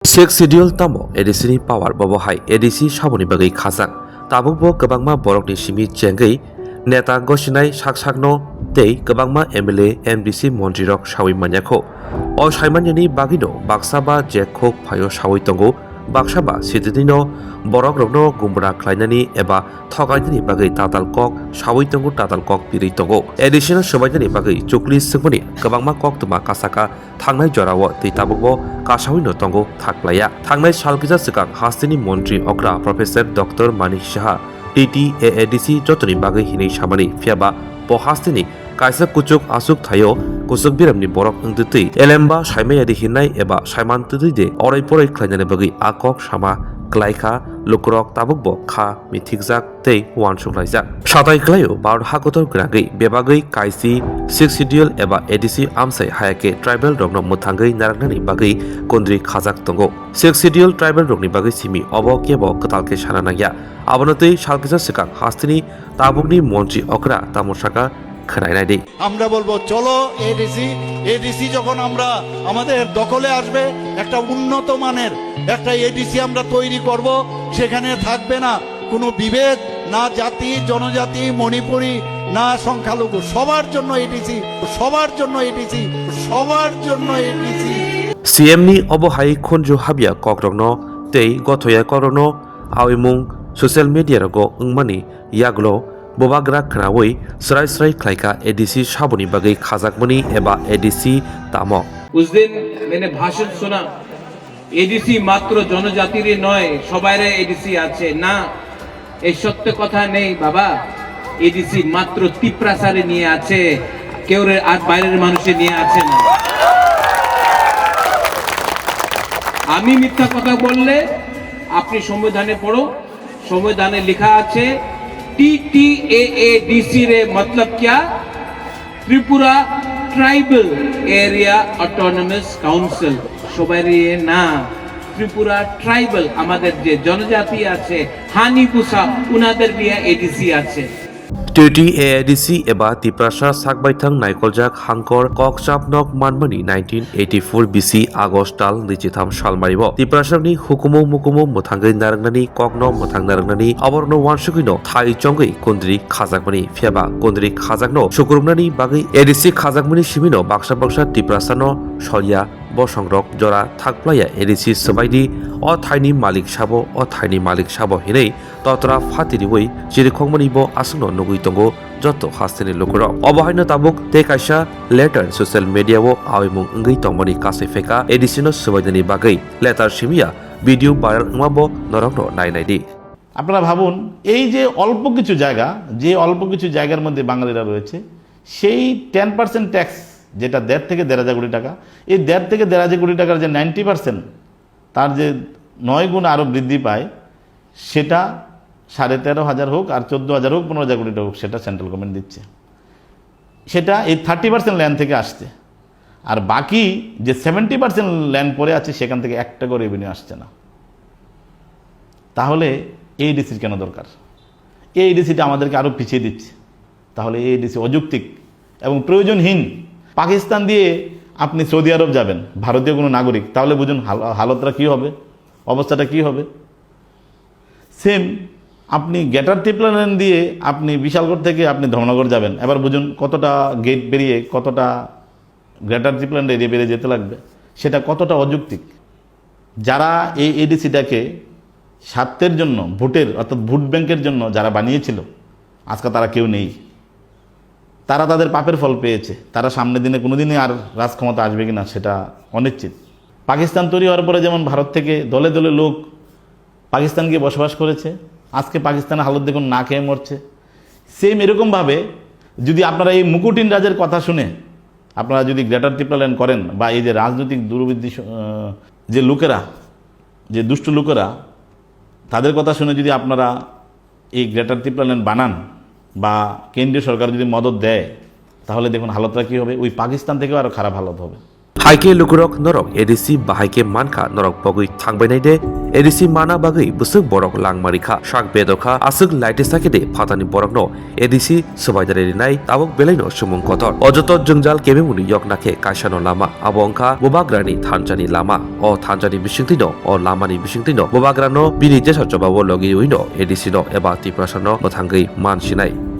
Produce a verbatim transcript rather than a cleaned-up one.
Sixth Schedule tamo A D C ni power, bobo hai A D C saboni bagwi khajak. Tabukbo kwbangma borokni simi chengwi neta gosinai sak sakno tei kwbangma M L A, M D C montrirok sawi manyakho. O saimanyani bagwino baksa ba je khuk phaio sawi tongo, baksa ba sititino borokrokno gumra khlainani eba thokainani bagwi tatal kok sawi tongo, tatal kok pirwi tongo. A D C no swbainani bagwi chukli swkmani kwbangma koktwma kasaka thangnai jorao tei tabukbo kasawino tongo thaklaiya. Thangnai sal kisa swkang hasteni montri okra Professor Doctor Manik Saha T T A A D C jotoni bagwi hinwi samani, phiyaba bo hasteni kaisa kuchuk aswk thaio kuchuk biramni borok wngtwtwi elemba saimaya di hinnai eba saiman twtwi de orai porai khlainani bagwi a kok sama klaikha, lukurok tabukbo kha mithikjak tei uansuk laijak. Satai klaio Bharat hakotor gwnangwi bebagwi kaisi Sixth Schedule eba A D C amsai hayake tribal rokno mwthangwi narwknani bagwi kundri khajak tongo. Sixth Schedule tribal rokni bagwi simi obo kebo kwtal khe sana nangya. Abono twi sal kisa swkang hasteni tabukni montri okra tamo saka khwnainai di. আমরা বলবো, চলো ADC. ADC যখন আমরা আমাদের দখলে আসবে, একটা উন্নত মানের একটা এডিসি আমরা তৈরি করব। সেখানে থাকবে না কোনো বিভেদ, না জাতি, জনজাতি, মণিপুরি, না সংখ্যালঘু, সবার জন্য এডিসি, সবার জন্য এডিসি, সবার জন্য ADC. C M ni obo hai khunju habya kokrokno tei gothoya kokrokno awimung social media rogo wngmani yagulo bubagra khwnawi srai srai khlaikha A D C saboni bagwi khajakmani eba A D C tamo. उस दिन मैंने भाषण सुना, एडीसी मात्र जनजातिर नय, सबाइर एडीसी আছে। না, এই সত্য কথা নেই বাবা। এডিসি মাত্র তিপ্রাসারে নিয়ে আছে, কেউরে আর বাইরের মানুষে নিয়ে আছে না। আমি মিথ্যা কথা বললে আপনি সংবিধানে পড়ো, সংবিধানে লেখা আছে টিটিএএডিসি রে মতলব কিয়া? Tripura tribal area autonomous council, সবাই নিয়ে না। ত্রিপুরা ট্রাইবাল, আমাদের যে জনজাতি আছে, হানি বুসা, উনাদের নিয়ে এডিসি আছে। T T A A D C eba Tiprasa sakbaithang naikoljak hangkor kokchapnok manmani nineteen eighty-four B C August tal nwichitham salmaribo Tiprasarokni hukumu mukumu mwthangwi narwknani kokno mwthang narwknani aborokno uansugwino thai chongwi kundri khajakmani, phiyaba kundri khajakno sukurumnani bagwi A D C khajakmani simino baksa baksa Tiprasano solya bosongrok jora thakplaiya A D C swbaidi, o thaini malik sabo, o thaini malik sabo hinwi totra phatiriwi chirikhokmani bo aswkno nugwi tongo joto hasteni lukurok. Obo haino tabuk tei kaisa letter social media o awimung wngwi tongmani kasui phaikha A D C no swbainani bagwi. Letter simiya video viral wngma bo norokno nai nai di. আপনারা ভাবুন, এই যে অল্প কিছু জায়গা, যে অল্প কিছু জায়গার মধ্যে বাঙালিরা রয়েছে, সেই টেন পার্সেন্ট ট্যাক্স, যেটা দেড় থেকে দেড় হাজার কোটি টাকা, এই দেড় থেকে দেড় হাজার কোটি টাকার যে নাইনটি পার্সেন্ট, তার যে নয় গুণ আরও বৃদ্ধি পায়, সেটা সাড়ে তেরো হাজার হোক আর চোদ্দ হাজার হোক, পনেরো হাজার কোটি টাকা হোক, সেটা সেন্ট্রাল গভর্নমেন্ট দিচ্ছে। সেটা এই থার্টি পার্সেন্ট ল্যান্ড থেকে আসছে। আর বাকি যে সেভেন্টি পার্সেন্ট ল্যান্ড পড়ে আছে, সেখান থেকে এক টাকাও রেভিনিউ আসছে না। তাহলে এডিসির কেন দরকার? এডিসিটা আমাদেরকে আরও পিছিয়ে দিচ্ছে। তাহলে এডিসি অযৌক্তিক এবং প্রয়োজনহীন। পাকিস্তান দিয়ে আপনি সৌদি আরব যাবেন, ভারতীয় কোনো নাগরিক, তাহলে বুঝুন হাল- হালতটা কী হবে, অবস্থাটা কী হবে। সেম, আপনি গ্রেটার ত্রিপুরা ল্যান্ড দিয়ে আপনি বিশালগড় থেকে আপনি ধর্মনগর যাবেন, এবার বুঝুন কতটা গেট পেরিয়ে, কতটা গ্রেটার ত্রিপুরা ল্যান্ড এরিয়া পেরিয়ে যেতে লাগবে, সেটা কতটা অযৌক্তিক। যারা এই এডিসিটাকে স্বার্থের জন্য, ভোটের, অর্থাৎ ভোট ব্যাংকের জন্য যারা বানিয়েছিল, আজকে তারা কেউ নেই। তারা তাদের পাপের ফল পেয়েছে। তারা সামনের দিনে কোনোদিনই আর রাজক্ষমতা আসবে কিনা, সেটা অনিশ্চিত। পাকিস্তান তৈরি হওয়ার পরে যেমন ভারত থেকে দলে দলে লোক পাকিস্তান গিয়ে বসবাস করেছে, আজকে পাকিস্তানের হালত দেখুন, না খেয়ে মরছে। সেম এরকমভাবে যদি আপনারা এই মুকুট ইন রাজের কথা শুনে আপনারা যদি গ্রেটার ত্রিপুরা ল্যান্ড করেন, বা এই যে রাজনৈতিক দুর্বৃত্তি স- আহ, যে লোকেরা, যে দুষ্ট লোকেরা, তাদের কথা শুনে যদি আপনারা এই গ্রেটার ত্রিপুরা ল্যান্ড বানান বা কেন্দ্রীয় সরকার যদি মদত দেয়, তাহলে দেখুন হালতটা কী হবে। ওই পাকিস্তান থেকেও আরও খারাপ হালত হবে। Hai khe lukurok norok A D C bahai khe mankha, norok pogwi thangbainai de, A D C mana bagwi bwswk borok langma rikha, sak bedokha, aswk laiti sakhe de phatani borokno A D C swbaidari rinai tabuk belaino sumung kotor. O joto jwngjal kebengmani yokna khe kaisano lama, abo wngkha Bubagrani thanchani lama. O thanchani bisingtwino, o lamani bisingtwino Bubagrano bini jesa jobabo logiwino A D C no eba Tiprasano mwthangwi man sinai.